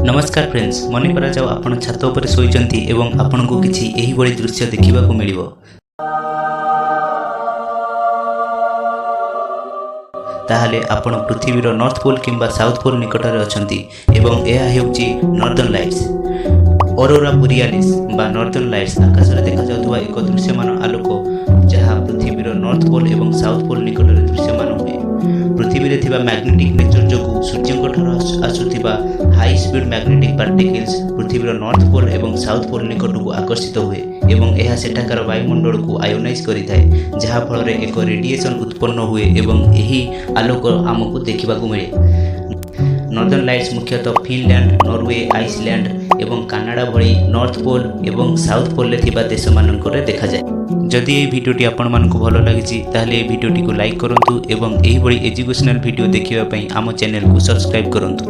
ନମସ୍କାର ଫ୍ରେଣ୍ଡସ୍, ମନେ କରାଯାଉ ଆପଣ ଛାତ ଉପରେ ଶୋଇଛନ୍ତି ଏବଂ ଆପଣଙ୍କୁ କିଛି ଏହିଭଳି ଦୃଶ୍ୟ ଦେଖିବାକୁ ମିଳିବ। ତାହେଲେ ଆପଣ ପୃଥିବୀର ନର୍ଥ ପୋଲ୍ କିମ୍ବା ସାଉଥ୍ ପୋଲ୍ ନିକଟରେ ଅଛନ୍ତି ଏବଂ ଏହା ହେଉଛି ନର୍ଦର୍ନ ଲାଇଟ୍ସ। ଅରୋରା ବୋରିଆଲିସ୍ ବା ନର୍ଦର୍ନ ଲାଇଟ୍ସ ଆକାଶରେ ଦେଖାଯାଉଥିବା ଏକ ଦୃଶ୍ୟମାନ ଆଲୋକ, ଯାହା ପୃଥିବୀର ନର୍ଥ ପୋଲ୍ ଏବଂ ସାଉଥ୍ ପୋଲ୍ ନିକଟରେ ଦୃଶ୍ୟମାନ ହୁଏ। ପୃଥିବୀରେ ଥିବା ମ୍ୟାଗ୍ନେଟିକ୍ ନେଚର ଯୋଗୁଁ ସୂର୍ଯ୍ୟଙ୍କଠାରୁ ଆସୁଥିବା ହାଇ ସ୍ପିଡ୍ ମ୍ୟାଗ୍ନେଟିକ୍ ପାର୍ଟିକିଲ୍ସ ପୃଥିବୀର ନର୍ଥ ପୋଲ୍ ଏବଂ ସାଉଥ୍ ପୋଲ୍ ନିକଟକୁ ଆକର୍ଷିତ ହୁଏ ଏବଂ ଏହା ସେଠାକାର ବାୟୁମଣ୍ଡଳକୁ ଆୟୋନାଇଜ୍ କରିଥାଏ, ଯାହାଫଳରେ ଏକ ରେଡ଼ିଏସନ୍ ଉତ୍ପନ୍ନ ହୁଏ ଏବଂ ଏହି ଆଲୋକ ଆମକୁ ଦେଖିବାକୁ ମିଳେ। ନର୍ଦର୍ନ ଲାଇଟ୍ସ ମୁଖ୍ୟତଃ ଫିନଲ୍ୟାଣ୍ଡ, ନରୱେ, ଆଇସଲ୍ୟାଣ୍ଡ ଏବଂ କାନାଡା ଭଳି ନର୍ଥ ପୋଲ୍ ଏବଂ ସାଉଥ୍ ପୋଲ୍ରେ ଥିବା ଦେଶମାନଙ୍କରେ ଦେଖାଯାଏ। ଯଦି ଏହି ଭିଡ଼ିଓଟି ଆପଣମାନଙ୍କୁ ଭଲ ଲାଗିଛି, ତାହେଲେ ଏହି ଭିଡ଼ିଓଟିକୁ ଲାଇକ୍ କରନ୍ତୁ ଏବଂ ଏହିଭଳି ଏଜୁକେସନାଲ୍ ଭିଡ଼ିଓ ଦେଖିବା ପାଇଁ ଆମ ଚ୍ୟାନେଲକୁ ସବସ୍କ୍ରାଇବ୍ କରନ୍ତୁ।